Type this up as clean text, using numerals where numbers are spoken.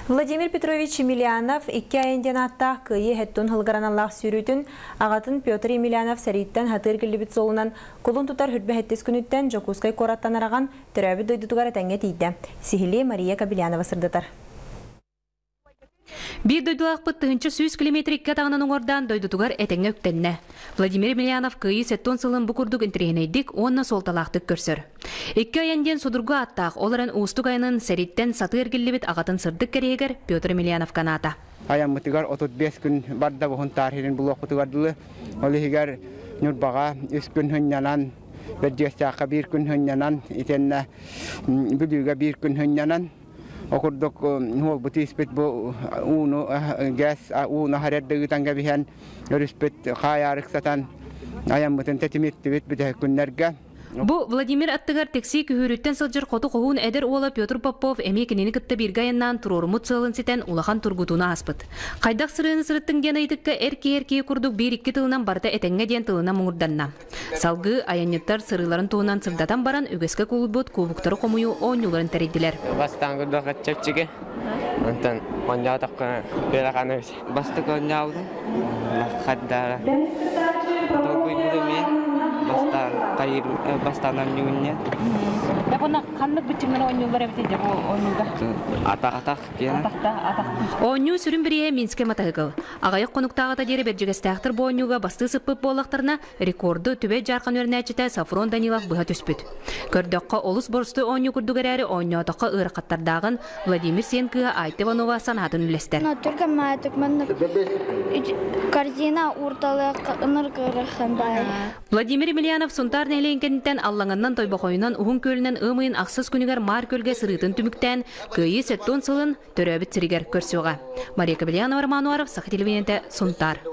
Владимир Петрович Емельянов икки айан диэн ааттаах Кыайыы хэттун сылыгар аналлаах сүүрүүтүн аҕатын Петр Емельянов сэрииттэн сатыы эргиллибит суолунан кулун тутар 27 күнүттэн Дьокуускай куораттан араҕан төрөөбүт дойдутугар этэҥҥэ тиийдэ. Сиһилии Мария Кобельянова сырдатар. Биир дойдулаахпыт 1100 километрикка таҕынан уҥуордаан дойдутугар этэҥҥэ үктэннэ. Владимир Емельянов Кыайыы 70 сылын бу курдук интэриэһинэйдик уонна суолталаахтык көрсөр. Икки айан диэн судургу ааттаах, ол эрэн уустук айанын сэрииттэн сатыы эргиллибит аҕатын сырдык кэриэһигэр Петр Емельяновка анаата. Айаммытыгар 35 күн барда Сунтаар сирин булуохпутугар дылы. Ол иһигэр Ньурбаҕа 3 күн сынньанан, Бэрдьигэстээххэ 1 күн сынньанан, итиэннэ Бүлүүгэ 1 күн сынньанан, Ол курдук уолбут испит бу ууну гэс ууну аһар эрдэ ыытан кэбиһэн өрүспүт хаайаары ыксатан айаммытын тэтимиртибит бүтэһик күннэргэ. Бу Владимир аттыгар Тиксии Күһүүрүттэн сылдьар хоту хоһуун эдэр уола Петр Попов эмиэ кинини кытта бииргэ айаннаан туруоруммут сыалын ситэн улахан тургутууну ааспыт. Хайдах сырыыны сырыттыҥ диэн ыйытыкка эр киһи эр киһи курдук биир-икки тылынан барыта этэҥҥэ диэн тылынан муҥурданна. Салгыы айанньыттар сырыыларын туһунан сырдатан баран үгэскэ кулуйбут кубуктары хомуйуу оонньууларын тэрийдилэр. Бастаан көрдөххө чэпчэки. Онтон оонньоотоххо ыарахан эбит. Бастакы оонньообутум хардара толкуйбутум мен бастаан хайыр бастаан оонньуунньа. Буна ханнык быччыҥнар оонньуулар эбит дьэ бу оонньууга? Атах атах диэн. Атахта атах. Оонньуу сүрүн бирииһэ Минскэй матаһыкыл. Аҕыйах хонуктааҕыта диэри Бэрдьигэстээхтэр бу оонньууга бастыы сыппыт буоллахтарына, рекорду Түбэй Дьаархан үөрэнээччитэ Сафрон Данилов быһа түспүт. Көрдөххө, олус боростуой оонньуу курдук эрээри оонньоотоххо ыарахаттардааҕын Владимир Сиэн кыыһа Айта Иванова санаатын үллэстэр. Только корзина уурталыах баай. Владимир Емельянов Сунтаар нэһилиэгин кэнниттэн Аллаҥаннан Тойбохойунан Уһун Күөлүнэн ыам ыйын ахсыс күнүгэр Маар Күөлгэ сырыытын түмүктээн Кыайыы 70 сылын төрөөбүт сиригэр көрсүөҕэ. Мария Кобельянова, Роман Уаров, Саха телевидениетэ, Сунтаар.